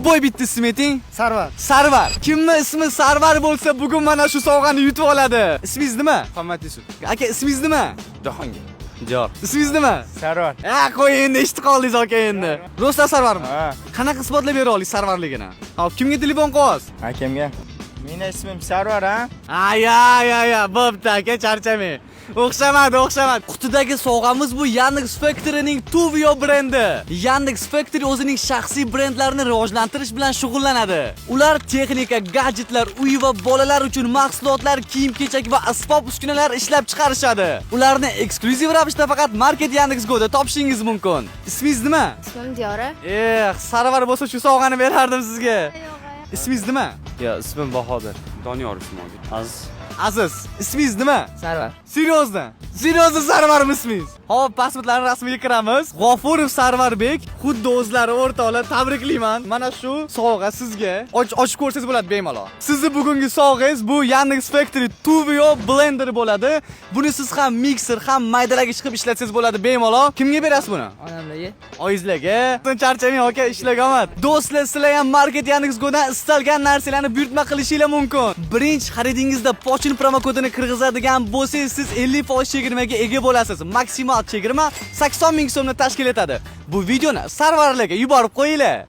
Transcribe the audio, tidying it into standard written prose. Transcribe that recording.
Любой bitta ism ayting. Sarvar. Sarvar. Kimni ismi Sarvar bo'lsa, bugun mana shu sovg'ani yutib oladi. Ismingiz nima? Muhammad Yusuf. Aka, ismingiz nima? Jahongir. Diyor. Ismingiz nima? Sarvar. Ha, qo'y endi, eshitib qoldingiz aka endi. Rostdan Sarvarmi? Ha. Qanaqa isbotlab bera olasiz Sarvarligini? Hop, kimga telefon qilyapsiz? Akamga. Meni ismim Sarvar, ha? Ay, ay, ay, ay, bo'pti aka, charchamang. O'xshamadi, o'xshamadi. Qutidagi sovg'amiz bu Yandex Factory'ning Tuvio brendi. Yandex Factory o'zining shaxsiy brendlarini rivojlantirish bilan shug'ullanadi. Ular texnika, gadjetlar, uy va bolalar uchun mahsulotlar, kiyim-kechak va asbob-uskunalar ishlab chiqarishadi. Ularni eksklyuziv ravishda faqat Market Yandex Go'da topishingiz mumkin. Ismingiz nima? Ismim Diyora. Eh, Sarvar bo'lsa shu sovg'ani berardim sizga. Ismingiz nima? Ya, ismim Bahodir. Doniyor ismim. Aziz. Aziz. Ismingiz nima? Sarvar. Серьёзно? Серьёзно, Sarvarmi ismingiz? Hop, pasportlarni rasmiga kiramiz. G'ofurov Sarvarbek, xuddi o'zlari o'rtoqlar, tabriklayman. Mana shu sovg'a sizga. Och ochib ko'rsangiz bo'ladi bemalol. Sizni bugungi sovg'angiz bu Yandex Factory Tuvio blender bo'ladi. Buni siz ham mikser, ham maydalagich qilib ishlatsangiz bo'ladi bemalol. Kimga berasiz buni? Onamlarga. Oyizlarga. Charchamang aka, ishlarga omad. Do'stlar, sizlar ham Market Yandex Go'dan istalgan narsalarni buyurtma qilishinglar mumkin. Birinchi xaridingizda Pochin promokodini kirgizadigan bo'lsangiz, siz 50% chegirmaga ega bo'lasiz. Maksimal chegirma 80 ming so'mni tashkil etadi. Bu videoni Sarvarlarga yuborib qo'yinglar.